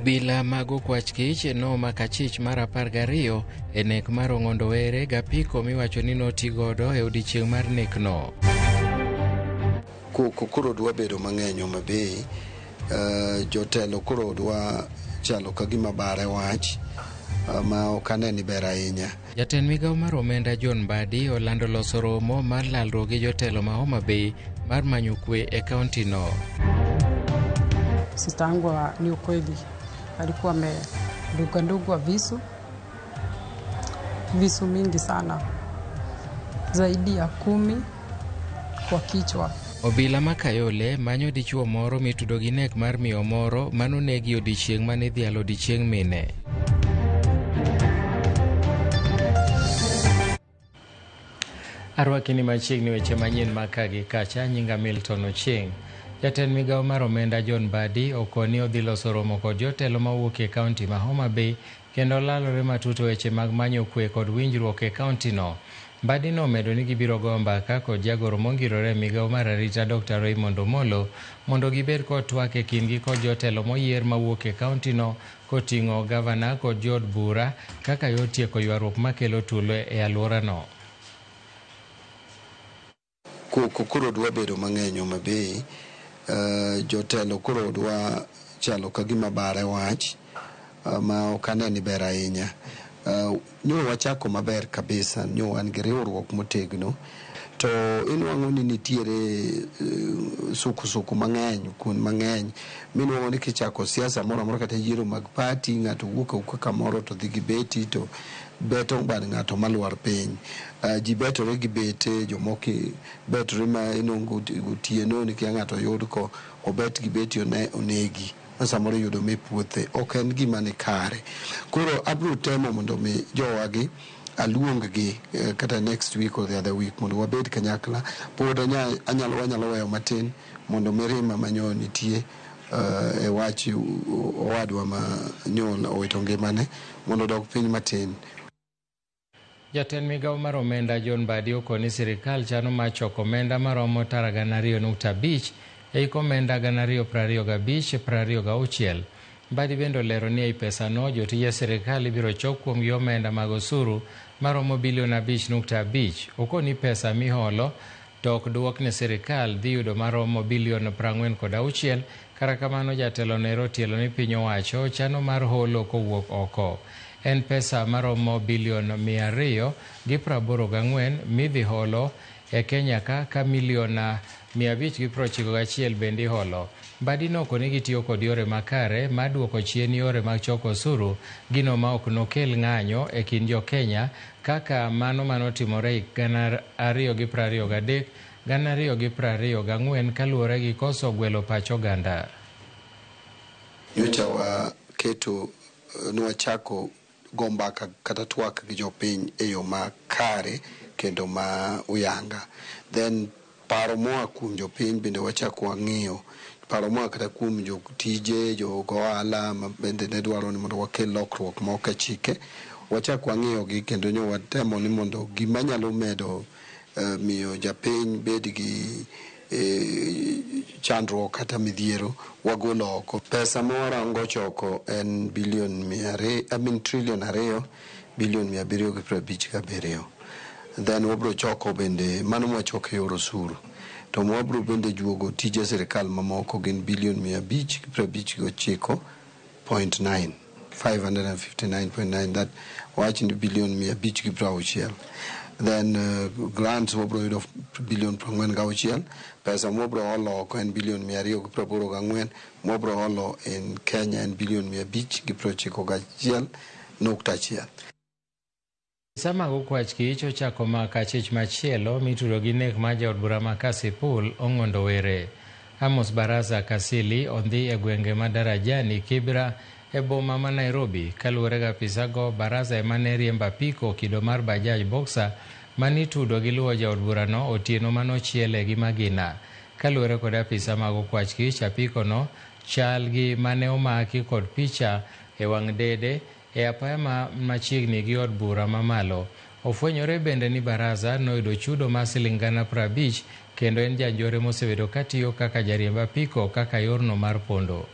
Obila mag okwach kich nomako achich mar 12 e nek mar Ong'ondo Were gapiko miwacho ni notigodo e odiechieng' mar nekno. Koko koro dwa bedo mang'eny Homa Bay. Jotelo koro dwa chalo ka gima bare wach ma ok ane ni ber ahinya. Jatend migawo mar omenda John Mbadi olando loso romo mar lalruok gi jotelo ma Homa Bay mar manyo kwe e kaunti no. Sista yangu ni ukweli alikuwa amedungwadungwa visu, visu mingi sana, zaidi ya 10 kwa kichwa. Obila ma Kayole manyo dichuo moro mitudo gi nek mar miyo moro manonegi odiechieng' mane idhialo odiechieng' mine. Arwakini machiegni weche manyien ma ka gi kacha, nyinga Milton Ochieng'. Jatend migawo mar omenda John Mbadi okoni odhi loso romo kod jotelo mawuok e kaunti ma Homa Bay kendo lalore matut weche mag manyo kwe kod winjruok e kaunti no. Mbadi nomedo ni gibiro goyo mbaka kod jagoro mongirore e migawo mar arita Dr. Raymond Omolo mondo gibed kod twak e kindgi kod jotelo moyier mawuok e kaunti no koting'o gavana kod jood bura kaka yor tieko ywaruok makelo tulo e alworano. Koko koro dwa bedo mang'eny Homa Bay. Jotelo koro dwa chalo ka gima bare wach ma ok ane ni ber ahinya. Nyo wachako maber kabisa, nyo wan gi riwruok motegno, to inwang'o ni nitiere sukusuku mang'eny kuond mang'eny minwang'o ni kichako siasa moro amora kata yiero mag party, ng'ato wuok awuoka kamoro to dhi gi beti to beto bad ng'ato malwar piny. Ji betore gi bete, jomoko betore ma inwang'o gotieno ni kia ng'ato oyud ko obet gi beti onegi ma samoro iyudo me puothe. Ok en gima ni kare. Koro abiro temo mondo mi jowagi aluong gi kata next week or the other week mondo wabed kanyakla. Pod wanyalo weyo matin mondo mirima manyo nitie e wach owadwa ma nyo owito ngimane mondo odog piny matin. Jatend migawo mar omenda John Mbadi okoni sirikal chano mar choko omenda maromo tara 2.5 e hik omenda 2025-2026. Mbadi bende olero ni ei pesano jotije sirikal ibiro chok kuomgi omenda mag osuru maromo bilion 5.5. Okoni pesa miholo to ok duok ne sirikal dhi yudo maromo bilion 46. Kata kamano jatelo nero otielo ni piny owacho chano mar holo kowuok oko. En pesa maromo bilion 284 midhi holo e Kenya ka milion 591 bende iholo. Mbadi nokoni gitiyo kod yore makare mar duoko chien yore mag choko osuru, gino ma ok nokel ng'anyo e kind jo Kenya kaka mano manotimore hik 2023 2024 kaluwore gi koso gwelo pach oganda. Nyocha waketo nwachako go mbaka kata twak gi jopiny e yo makare kendo ma uyanga. Then paro moa kuom jopiny bende wachako wang'iyo. Paro moa kata kuom jotije, jogo ohala ma bende ne dwaro ni mondo wakel lokruok moko e chike. Wachako wang'iyo gi kendo nyo watemo ni mondo gima nyalo medo miyo japiny bed gi chandruok kata midhiero wagolo oko. Pesa ma warango choko en bilion mia ariyo, I mean trillion ariyo, bilion mia abiriyo gi piero abich gabiriyo. Then wabro choko bende mano mwachoko e yor osuru. To wabro bende juogo tije sirikal mamoko gin bilion mia abich gi piero abich gochiko point nine, 559.9, that wach ni bilion mia abich gi piero auchiel. Then grants wabro yudo bilion piero ang'wen gauchiel. Pesa mwabro holo oko en bilion mia ariyo gi piero aboro gang'wen. Mwabro holo in Kenya en bilion mia abich gi piero ochiko gachiel nukta achiel. Sama okwach kich ochako mako achich machielo mitudo gi nek mar jaod bura ma Kasipul Ong'ondo Were. Amos Baraza Kasili ondhi e gwenge ma Darajani, Kibra e boma ma Nairobi. Kaluwore gi apisago, Baraza ema ne riembo apiko kido mar Bajaj Boxer manitudo gi luwo jaod burano otieno manochiele gi magina. Kaluwore kod apisa mag okwach kich, apiko no chal gi mane omaki kod picha e wang' dede e apaya ma machiegni gi od bura mamalo. Ofwenyore bende ni Baraza noyudo chudo mar siling 50,000 kendo en janjore mosebedo katiyo kaka jariemb apiko kaka yorno mar pondo.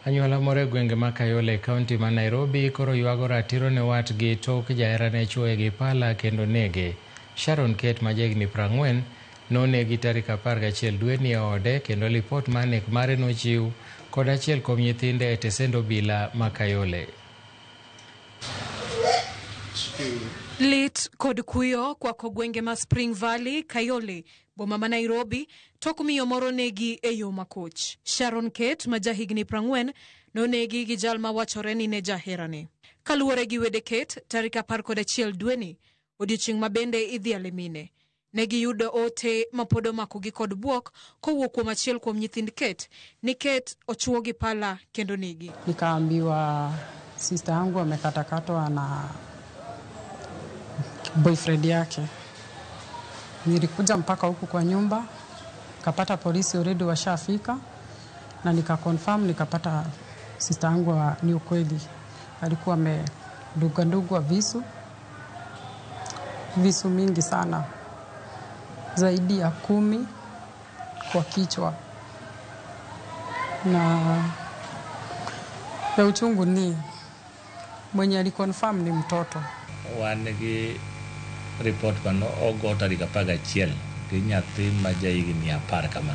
Anyuola moro e gwenge ma Kayole e kaunti ma Nairobi koro ywago ratiro ne watgi tok jaherane chuoye gi pala kendo nege. Sharon Kate ma jahigni 40 nonegi tarik 11 dweni e ode kendo lipot mar nek mare nochiw kod achiel kuom nyithinde e tesend obila ma Kayole. Lit kod kuyo kwako gwenge ma Spring Valley, Kayole, boma ma Nairobi, tok miyo moro negi e yo makoch. Sharon Kate ma jahigni 40 nonegi gi jal ma wachore ni ne jaherane. Kaluwore gi wede Kate, tarik 11 dweni, odiechieng' ma bende idhiale mine. Ne giyudo ote ma pod omakogi kod buok kowuok kuom achiel kuom nyithind Kate ni Kate ochuo gi pala kendo negi. Nikaambiwa sister yangu amekatakatwa na boyfriend yake. Nilikuja mpaka huku kwa nyumba, kapata polisi already washafika, na nikaconfirm, nikapata sister yangu ni ukweli alikuwa amedungwa visu mingi sana, zaidi ya 10 kwa kichwa. Na ya uchungu ni mwenye aliconfirm ni mtoto. Wan gi report mano ogo tarik 11 gi nyathi ma jahigni 10 kama.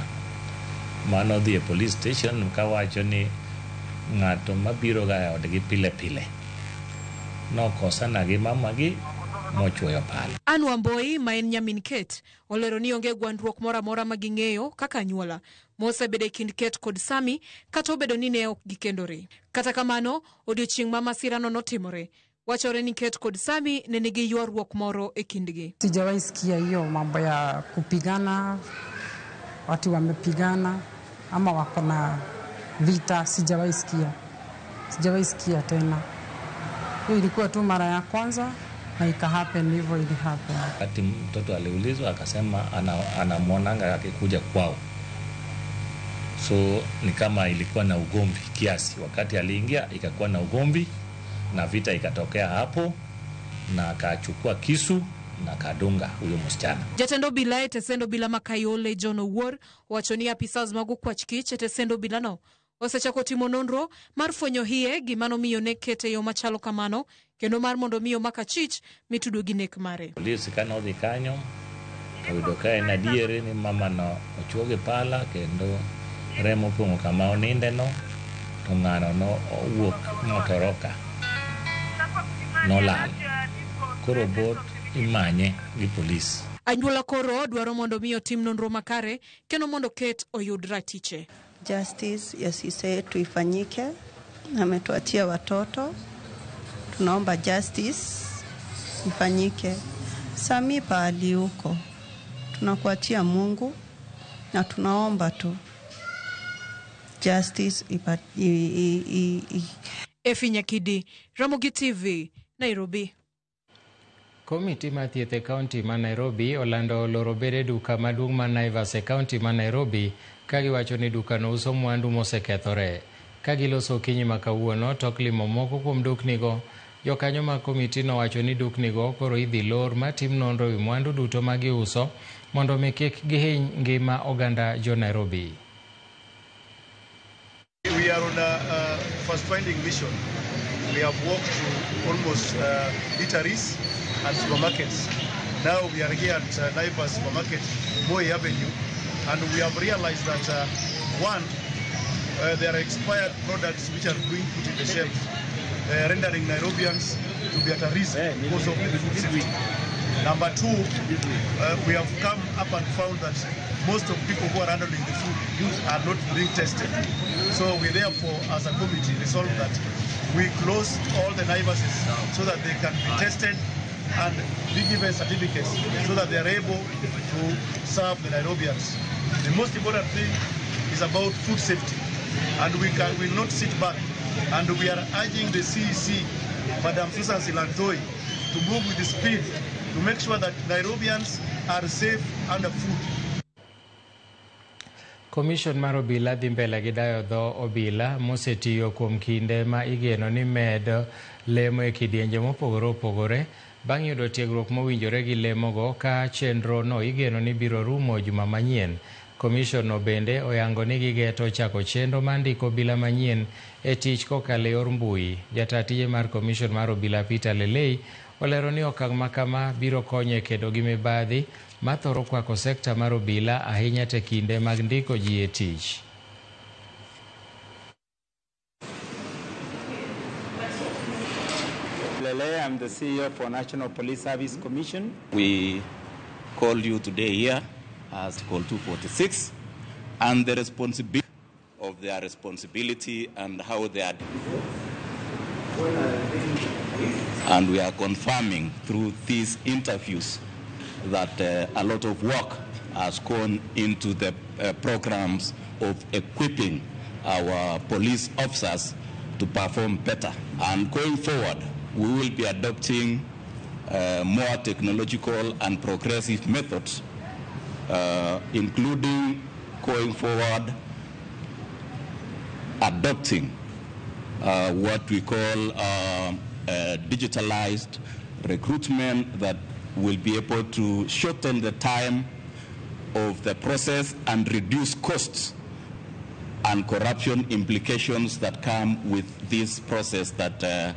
Mano odhi e police station kawacho ni ng'ato mabiro ga e odgi pile pile nokosana gi mamagi mochuoyo pala. Ann Wamboi ma en nyamin Kate olero ni onge gwandruok moro amora ma ging'eyo kaka anyuola mosebedo e kind Kate kod Sami kata obedo ni ne ok gikendore. Kata kamano, odiechieng' ma masirano notimore, wachore ni Kate kod Sami ne nigi ywaruok moro e kindgi. Sijawahi sikia hiyo mambo ya kupigana, watu wamepigana ama wako na vita, sijawahi sikia. Sijawahi sikia tena. Hiyo ilikuwa tu mara ya kwanza na ika happen hivyo, ili happen. Wakati mtoto aliulizwa akasema anamwonanga akikuja kwao. So ni kama ilikuwa na ugomvi kiasi. Wakati aliingia ikakuwa na ugomvi na vita ikatokea hapo, na akachukua kisu na akadunga huyo msichana. Jatend obila e tesend obila ma Kayole John Owuor owacho ni apisas mag okwach kich e tesend obilano osechako timo nonro mar fwenyo hie gima nomiyo ne Kate e yo machalo kamano kendo mar mondo mi omak achich mitudo gi nek mare. Polisi kane odhi kanyo oyudo ka en adieri ni mamano ochuo gi pala kendo remo opong'o kama onindeno, to ng'ano no owuok motoroka nolal. Koro bot imanye gi polis. Anyuola koro dwaro mondo mi otim nonro makare kendo mondo Kate oyud ratiche. Justice ya sisi yetu ifanyike. Ametuachia watoto, tunaomba justice ifanyike. Sami pahali huko tunakuachia Mungu na tunaomba tu justice Efi Nyakidi, Ramogi TV, Nairobi. Komiti mar thieth e kaunti ma Nairobi olando loro bede duka maduong' ma Naivas e kaunti ma Nairobi ka giwacho ni dukano uso mwandu mosekethore. Ka giloso okinyi ma kawuono tok limo moko kuom duknigo, jokanyo mag komiti nowacho ni duknigo koro idhi lor matim nonro ewi mwandu duto ma giuso mondo mi kik gihiny ngima oganda jo Nairobi. We are on a first finding mission. We have walked to almost eateries and supermarkets. Now we are here at Naivas Supermarket, Moi Avenue, and we have realized that one, there are expired products which are being put in the shelves, rendering Nairobians to be at a risk because of the food safety. Number two, we have come up and found that most of people who are handling the food are not being tested. So we therefore, as a committee, resolved that we close all the Naivases so that they can be tested and be given certificates so that they are able to serve the Nairobians. The most important thing is about food safety, and we will not sit back. And we are urging the CEC, Madam Susan Silantoi, to move with the speed to make sure that Nairobians are safe under food. Commission mar obila dhi mbele gi dayo dho obila mosetiyo kuom kinde ma igeno ni med lemo e kidienje mopogore opogore bang' yudo tiegruok mowinjore gi lemogo ka chenro no igeno ni biro rumo juma manyien. Commission no bende oyango ni gigeto chako chenro mar ndiko obila manyien e tich kokalo e yor mbui. Jata tije mar commission mar obila Peter Lelei olero ni okang' ma kama biro konyo e kedo gi mibadhi mathoro kwako sekta mar obila ahinya te kinde mag ndiko ji e tich. Lele, I'm the CEO for National Police Service Commission. We call you today here as Article 246 and the responsibility of their responsibility and how they are. And we are confirming through these interviews that a lot of work has gone into the programs of equipping our police officers to perform better. And going forward, we will be adopting more technological and progressive methods, including going forward, adopting what we call digitalized recruitment that will be able to shorten the time of the process and reduce costs and corruption implications that come with this process that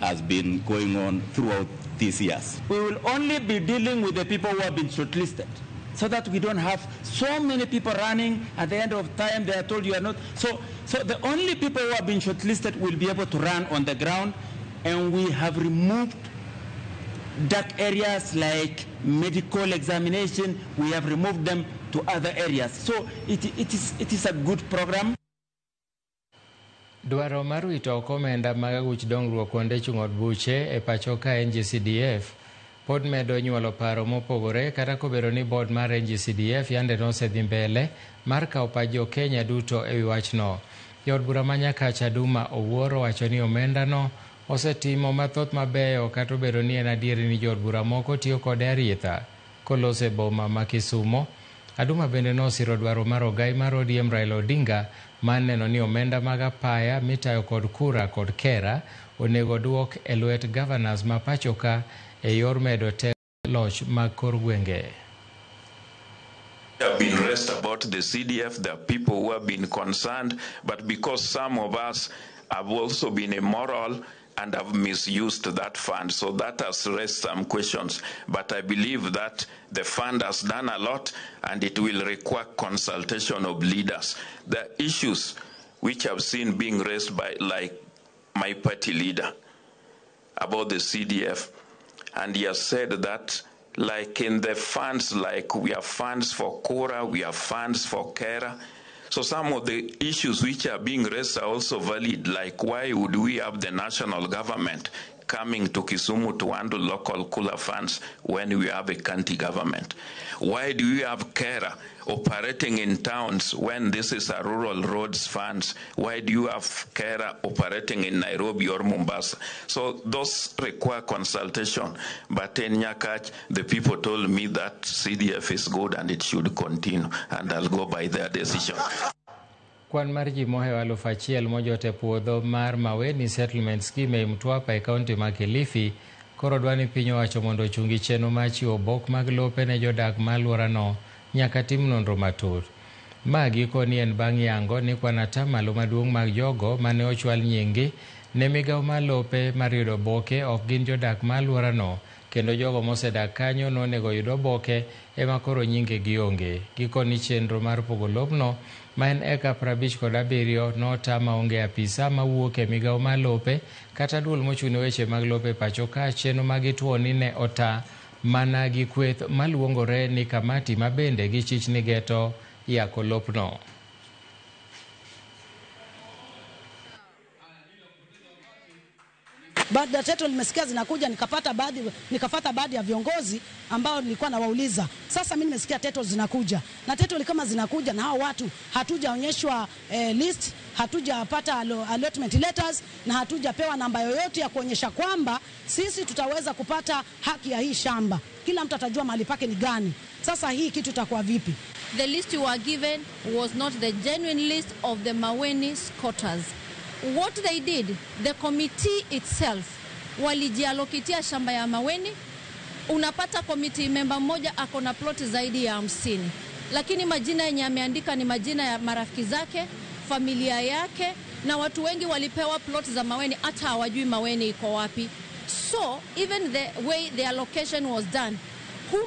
has been going on throughout these years. We will only be dealing with the people who have been shortlisted, so that we don't have so many people running. At the end of time, they are told you are not. So the only people who have been shortlisted will be able to run on the ground, and we have removed dark areas like medical examination. We have removed them to other areas. So it is a good program. Dwaro mar wito oko omenda mag aguch dongruok kuonde chung' od buche e pacho ka NGCDF pod medo nyuolo paro mopogore kata kobedo ni board mar NGCDF yande nosedhi mbele mar kawo pach jo Kenya duto ewi wachno. Jaod bura ma Nyakach Aduma Owuor owacho ni omendano osetimo mathoth mabeyo kata obedo ni en adier ni jood bura moko tiyo kode arietha koloso e boma ma Kisumo. Aduma bende nosiro dwaro mar ogai mar ODM Raila Odinga mar neno ni omenda mag apaya mitayo kod kura kod kera onego duok e lwet governors ma pacho ka e yor medo teko loch mag kor gwenge. Have been raised about the CDF, there are people who have been concerned, but because some of us have also been immoral and have misused that fund, so that has raised some questions. But I believe that the fund has done a lot and it will require consultation of leaders. The issues which I've seen being raised by, like, my party leader about the CDF, and he has said that, like in the funds, like we have funds for Kura, we have funds for Kera. So some of the issues which are being raised are also valid, like why would we have the national government coming to Kisumu to handle local Kula funds when we have a county government? Why do we have Kera operating in towns when this is a rural roads funds? Why do you have Kera operating in Nairobi or Mombasa? So those require consultation. But in Nyakach, the people told me that CDF is good and it should continue, and I'll go by their decision. Kwan mar ji mohewo 1000 mojot e puodho mar Maweni Settlement Scheme ei Mtwapa e kaunti ma Kilifi koro dwa ni piny owacho mondo ochungi chenro mar chiwo obok mag lope ne jodak ma alworano nyaka tim nonro matut. Ma gikoni en bang' yango ni kwan atamalo maduong' mag jogo mane ochwal nyinggi ne migawo mar lope mar yudo oboke ok gin jodak ma alworano kendo jogo mosedak kanyo nonego yud oboke ema koro nyingegi onge. Gikoni chenro mar pogo lobno ma en eka 57 nota maonge apisa mawuok e migawo mar lope kata duol mochung' ne weche mag lope pacho ka chenro ma gituo ni ne ota mana gi kweth maluongore ni kamati ma bende gichich ni geto yako lopno. Baada ya title nimesikia zinakuja, nikafuata baadhi ya viongozi ambao nilikuwa nawauliza. Sasa mimi nimesikia title zinakuja. Na title kama zinakuja na hao watu hatujaonyeshwa list, hatujapata allotment letters na hatujapewa namba yoyote ya kuonyesha kwamba sisi tutaweza kupata haki ya hii shamba. Kila mtu atajua mahali pake ni gani. Sasa hii kitu itakuwa vipi? The list you were given was not the genuine list of the Maweni squatters. What they did, the committee itself walijialokitia shamba ya Maweni. Unapata committee member mmoja ako na plot zaidi ya 50. Lakini majina yenye ameandika ni majina ya marafiki zake, familia yake, na watu wengi walipewa plot za Maweni hata hawajui Maweni iko wapi. So even the way the allocation was done, who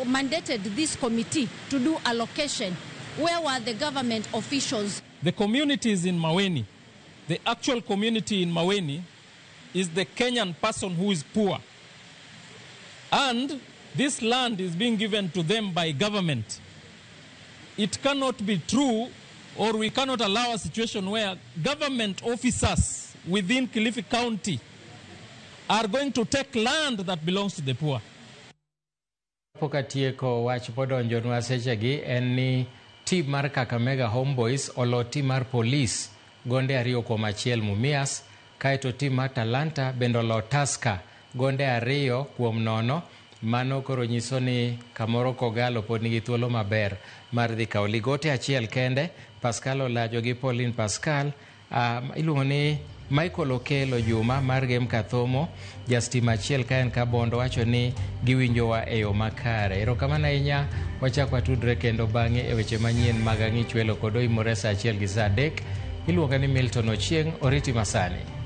mandated this committee to do allocation? Where were the government officials? The communities in Maweni, the actual community in Maweni is the Kenyan person who is poor. And this land is being given to them by government. It cannot be true, or we cannot allow a situation where government officers within Kilifi County are going to take land that belongs to the poor. Pok atieko wach modonjonwa sechegi en ni tim mar Kakamega Homeboys olo tim mar Police gonde 2-1 Mumias, kaeto tim mar Talanta bende olo Tusker gonde 2-0. Mano koro nyiso ni kamoro Kogalo pod nigi thuolo maber mar dhi kawo ligote achiel kende. Pascal Olajo gi Pauline Pascal, iluongo ni Michael Okelo Juma mar Gem Kathomo, jastim achiel ka en Kabondo, wacho ni giwinjowa e yo makare. Erokamano ahinya, wachak watudre kendo bang'e e weche manyien mag Ang'ichwelo kod Oimore saa 1 gi saa 3. Iluonga ni Milton Ochieng', oriti masani.